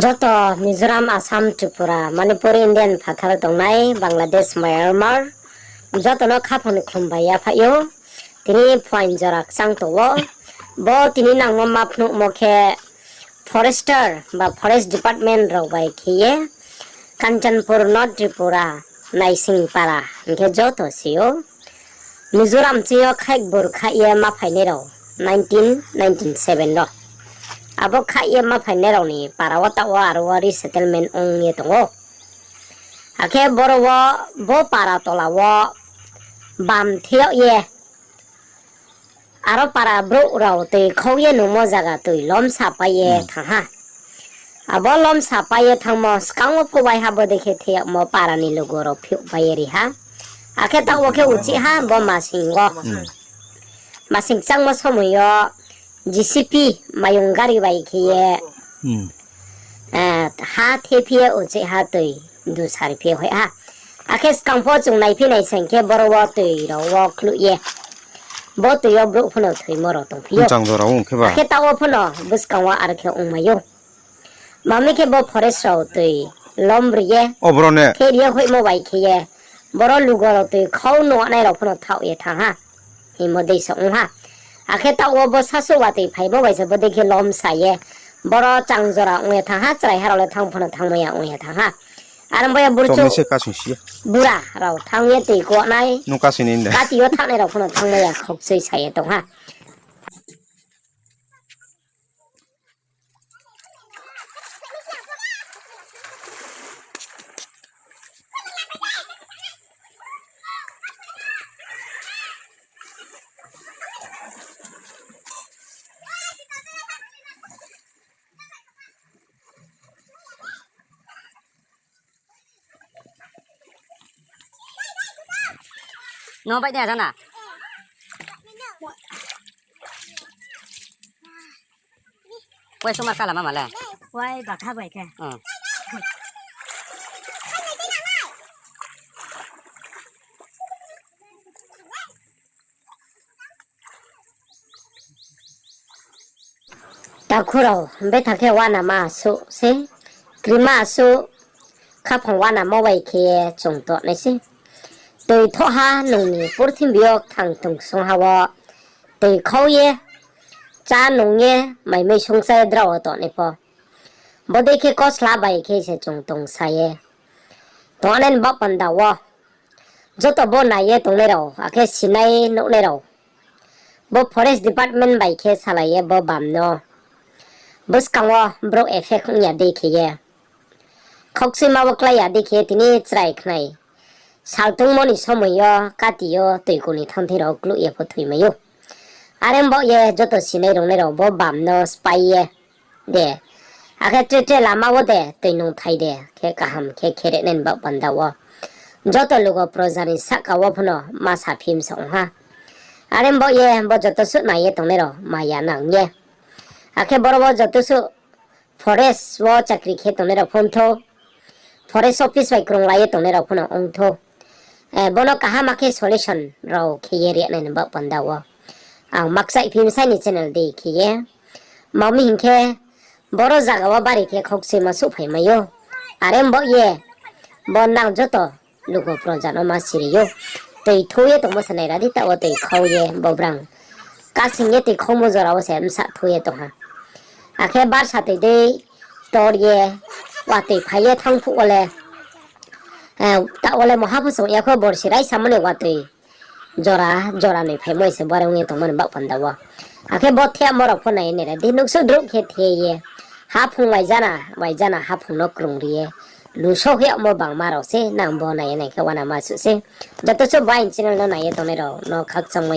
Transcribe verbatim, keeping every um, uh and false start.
Joto Mizoram, Assam, Tripura, Manipur, Indian phathar tongnai, Bangladesh, Myanmar, joto no khaphang ni khlum bai yaphaih ou. Tini phuaing jora kchang tong ou. Bo tini nang no ma phnuhmo khe forester ba forest department rao bai khe ye Kanchanpur, North Tripura, Naising para hing khe joto si ou. Mizoram ching yo khaikbur khaih ye ma phainai rao, nineteen ninety-seven rao. Abo khaih ye ma phainai rao ni para wo taoh wo aro wo resettlement ong ye tong ou. Akhe boro wo bo para tola wo bam the yag ye aro para brouh rao toi khau ye nungmo zaga toi lomsa pai ye thanng ha. Abo lomsa pai ye thanngmo skang wo pho waiha bo dei khe thei yagmo para ni lugu rao phiouh pai ye ri ha. Akhe taoh wo khe uchih ha bo masing wo. Masing kchangmo somoi yo J C B mayung gari bai khe ye ha thephi ye uchih ha toi dusari phi hoih ha. Akhe skang pho chung naiphi nai sing khe boro wo toi rao wo kluh ye bo toi yo brouh pho no thoimo rao tongphi ou. Akhe taoh wo pho no buskang wo ar khe ongmai ou. Mami khe bo forest rao toi lomri ye, theri ye hoihmo bai khe ye, boro lugu rao toi khau nuhnai rao pho no thaoh ye thanng ha. Hingmo dei se ong ha. Akhe taoh wo bo sasuh watoi phaimo bai se bo dei khe lomsa ye, boro chang jora ong ye thanng ha, chraiha rao le thanng pho no thanngmai ya ong ye thanng ha. Are bo ye burchouh bura rao thanng ye toi kuahnai, kati yo thanngnai rao pho no thanngmai ya khokchoi sa ye tong ha. No bai de jana. Wai sumar kala mama le. Wai bakha bai khe. Takhu rao, betha khe uanama suh se, krima suh, khaphang uanamo bai khe chung tongnai se. Toi thoh ha nung ni purthimbi yo kthang tongsong ha wo, toi khau ye, chá nung ye, mai mui songcha ye drao wo tongnai pho. Bodei khe kosla bai khe se chung tongsa ye tongnai ni baoh panda wo. Joto bo nai ye tongnai rao, akhe sinai nuhnai rao. Bo forest department bai khe salai ye bo bam no buskang wo brouh effect ong ya dei khe ye, khaukchoima wo klái ya dei khe ye tini chrai khnai. Sal tungmo ni somoi yo kati yo toiku ni thanngthai rao kluh ye pho thoimai ou. Are baoh ye joto sinai rungnai rao bo bam no spái ye de, akhe tre tre lama wo de toi nungthai de khe kaham khe khere nai ni baoh panda wo. Joto lugo proja ni sahka wo pho no ma saphim se ong ha. Are baoh ye bo joto suh nai ye tongnai rao maya nang ye. Akhe boro wo joto suh forest wo chakri khe tongnai rao pho ong thou, forest office bai krunglai ye tongnai rao pho no ong thou. Bo no kaham khe solution rao khe ye ri nai ni baoh panda wo ang makchaihphi bsai ni channel dei khe ye. Mami hing khe, boro zaga wo bari khe khaukchoima suhphaimai ou. Are baoh ye bo nang joto lugo proja no ma siri ou. Toi thou ye tongmo se naira di, taoh wo toi khau ye bo brang kasing ye toi khaumo jora wo se bsa thou ye tong ha. Akhe barsa toi dei tor ye watoi phai ye thanng phuh wo le, taoh wo le moha pho song ya kho, borsi raisamo ni watoi jora jora noi phaimo se bore ong ye tongmo ni baoh panda wo. Akhe bo themo rao pho nai ye naira di, nuksuh druh khe the ye haphung waijana waijana haphung no krungri ye luso hoih yagmo bangma rao se nang bo nai ye nai khe uanama suh se. Joto suh bo aini channel no nai ye tongnai rao no khakchangmai.